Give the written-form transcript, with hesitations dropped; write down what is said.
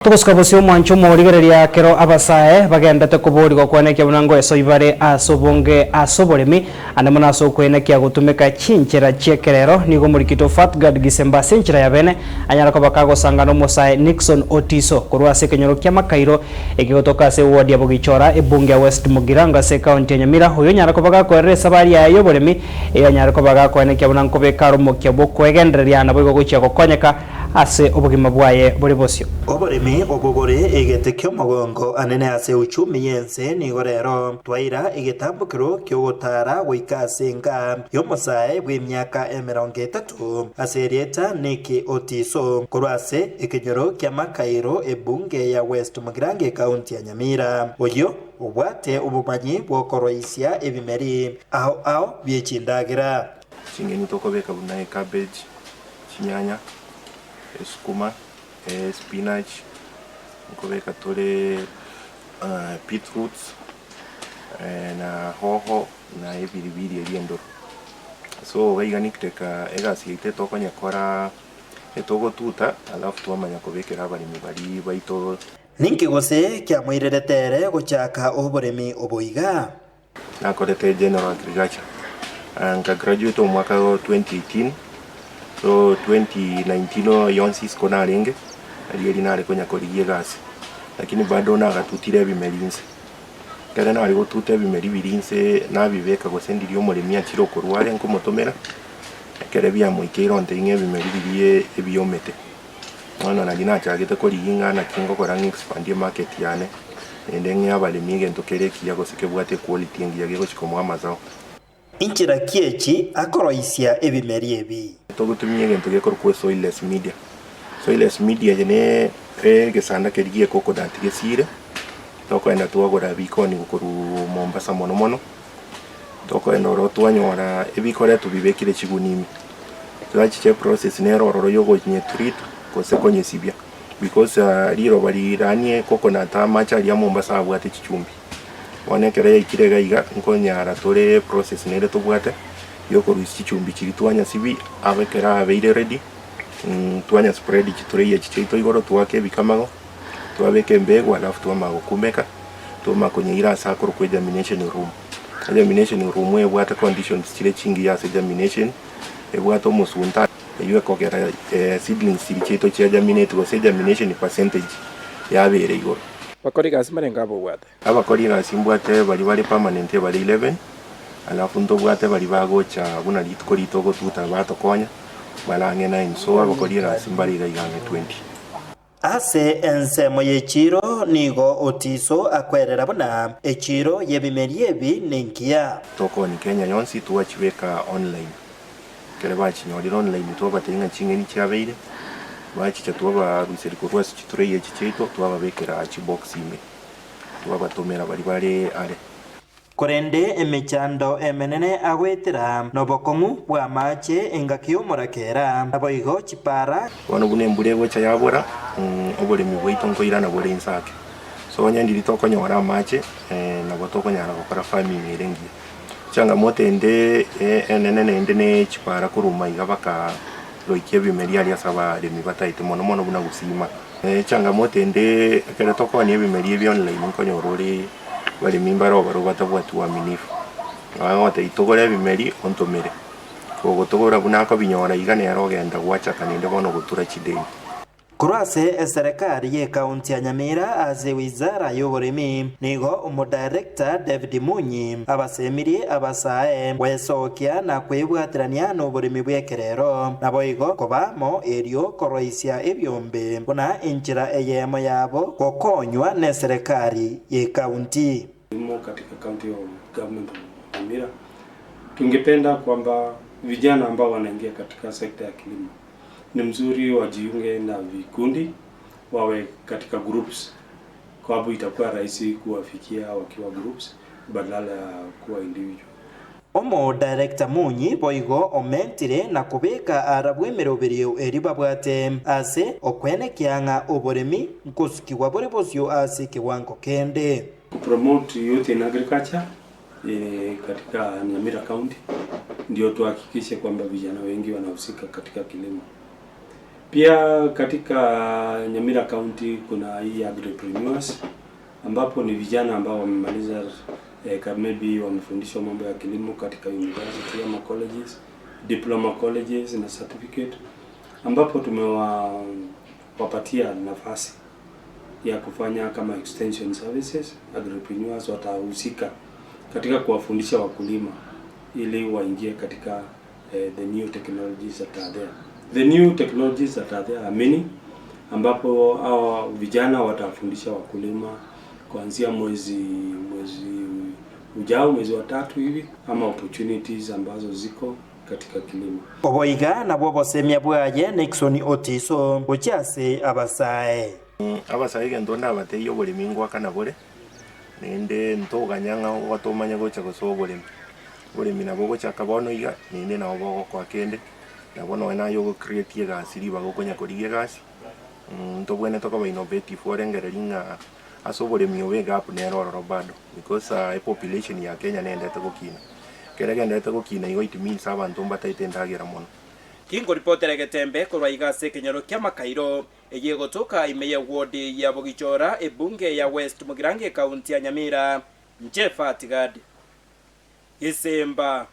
Togosuka bosio omwancho omorigereria kero abasae bagendete koborigwa kwenekia buna ngoesoi bare ase obonge ase oboremi, ande mono ase okwenekia gotumeka chinchera chi'ekerero. Nigo omorikito Fatgard Gisemba ase enchera ya bene anyare koba kagosanga nomosae Nixon Otiso korwa ase ekenyoro kia Makairo ekegotoka ase eward ya Bogichora ebunge ya West Mugirango ase ecounty ya Nyamira oyo onyare koba gakoerera esabari yaye y'oboremi eyo anyare koba gakoenekia buna nkobeka are omokia bw'okoegendereria naboigo gochia gokonyeka ase obogima bwaye bore bosio. Oboremi obwo bore egete ki'omogongo anene ase uchumi y'ense nigo rero twaira egetambokero ki'ogotaara goika ase enka y'omosae bw'emiaka emerongo etato ase erieta Nicky Otiso korwa ase ekenyoro kia Makairo ebunge ya West Mugirango ekaunti ya Nyamira oyio obwate obomanyi bw'okoroisia ebimeri ao ao bie chindagera. Ching'eni tokobeka buna ecabbage, chinyanya, esukuma, espinach, nkobeka tore beetroots, na hoho, na ebiribiri eria endoro. So iga iga nikteka egasi yaito etokonyekora etogotuta alafu twamanya kobekera abaremi baria baito. Ninki gose kiamoirerete ere gochaka oboremi obo iga? Nakorete General Agriculture, nka graduate omwaka o 2018, so 2019 yonsi isiko narenge, riria eri nare konya korigia egasi, lakini bado nagatutire ebimeri inse. Ekero nare gotuta ebimeri biria inse nabibeka gose ndiria omoremi achire okorwa are nkomotomera, ekere biamoikeire ontebia ng'a ebimeri biria ebiomete. Bono nari nachagete korigia ng'a naki ngokora ng'a expandie emarket yane, naende ng'e abaremi egento kere ekiya gose kebwate equality engiya gegochia komoa amazao. Inchera ki echi akoroisia ebimeri ebi? Togotumia egento gekorokwa soilless media. Soilless media eye ne egesanda keria gie coconut gesiire, tokoenda twagora bikoni korwa Mombasa mono mono, tokoenda ororo twanyora ebikoretwa bibekire chigunia ime. Twachicha eprocess nere ororo ya ogonye treat gose konyesibia because riroba riranie coconut amache aria a Mombasa abwate chichumbi. Bono ekero yaikire iga iga nkonyara tore eprocess nere tobwate ya okorusia chichumbi chiria twanyasibia abe ekero abeire ready twanya spread chitray echi chiaito igoro twaka ebikamago twabeka embegu alafu twamanya gokumeka twamanya konyeira ase akorokwa egermination room. Egermination room ebwate conditions chire chingiya ase germination. Ebwate omosunte eyio ekogera seedlings chiria chiaito chia germinate gose germination percentage yabera igoro. Bakori egasi mbarenge aba obwate? Abakori egasi mbwate baria bare permanent ebare 11, alafu ntobwate baria bagocha buna rituko ritogotuta batokonya bare ang'e 9 so abakori egasi mbare iga iga ang'e 20. Ase ensemo y'echiiro nigo Otiso akwerera buna echiiro y'ebimeri ebi nengiya. Tokoni Kenya yonsi twachibeka online. Ekero bachinyorire online twabatebia ng'a ching'eni chiabeire, bachicha twabaruseria korwa ase chitray echi chiaito twababekera chibox ime, twabatomera baria bare are. Korende emechando emenene agoetera nobokong'u bw'amaache engaki y'omorakeera, naboigo chipara. Bono buna embura egocha yabora, oboremi bwaito nkoirana bore inse ake. So onye ndiri tokonyora amache, nabo tokonyara gokora farming ere engiya. Changamoto ende enene naende ne chipara korwa maiga baka goikia ebimeri aria ase abaremi bataete mono mono buna gosima. Changamoto ende ekero tokoonia ebimeri ebi online nkonyora ore. Abaremi mbare obarobwo batabwati uaminifu, bagotebia togore ebimeri ontomere, kogotogora buna akobinyora iga nere ogenda gwachaka naende bono gotura chideni. Korwa ase eserekari y'ekaunti ya Nyamira ase wizara y'oboremi, nigo omodirector David Munyi abasemirie abasae gwesokia na kwebwaterania noboremi bw'ekerero, naboigo koba amo erio koroisia ebiombe buna enchera eyemo yabo gokonywa neserekari y'ekaunti. Kilimo katika county of government of Nyamira. Tungependa kwamba vijana ambao wanaingia katika sekta ya kilimo ni mzuri wajiunge na vikundi, wawe katika groups, kwa sababu itakuwa rahisi kuwafikia wakiwa groups badala ya kuwa individual. Omodirector Munyi boigo omentire na kobeka arabwo emeroberio eria babwate ase okwenekia ng'a oboremi nkosukigwa bore bosio ase ekewango kende. Kupromote youth in agriculture katika Nyamira County ndio tuhakikishe kwamba vijana wengi wanahusika katika kilimo. Pia katika Nyamira County kuna hii agripreneurs ambapo ni vijana ambao wamemaliza eh, maybe wamefundishwa mambo ya kilimo katika university ama colleges, diploma colleges na certificate, ambapo tumewapatia nafasi ya kufanya kama extension services. Agripreneurs watahusika katika kuwafundisha wakulima ili waingie katika eh, the new technologies that are there. The new technologies that are there are many, ambapo hawa vijana watafundisha wakulima kuanzia mwezi mwezi ujao, mwezi wa tatu hivi, ama opportunities ambazo ziko katika kilimo. Oboiga nabwo obosemia bwaye Nixon Otiso gochia ase abasae. Abasae egento ndabatebie oboremi ngoakana bore, naende ntoganya ng'a ogotomanya gocha gosoa oboremi. Oboremi nabo ogochaka bono iga, naende nabo bogokoa kende, nabo nonye naye ogocreate egasi ribaga okonya korigia egasi, ntobwenerete koba innovative orengereria ng'a ase oboremi obo egap nere ororo bado, because epopulation ya Kenya nendete gokina. Ekero egenderete gokina igo it means abanto mbataete endagera mono. Kinkoripotera egetembe korwa iga ase ekenyoro ki'amakairo, eyio egotoka ime ye ward ya Bogichora, ebunge ya West Mugirango ekaunti ya Nyamira, Inche Fati Gad. Gesemba.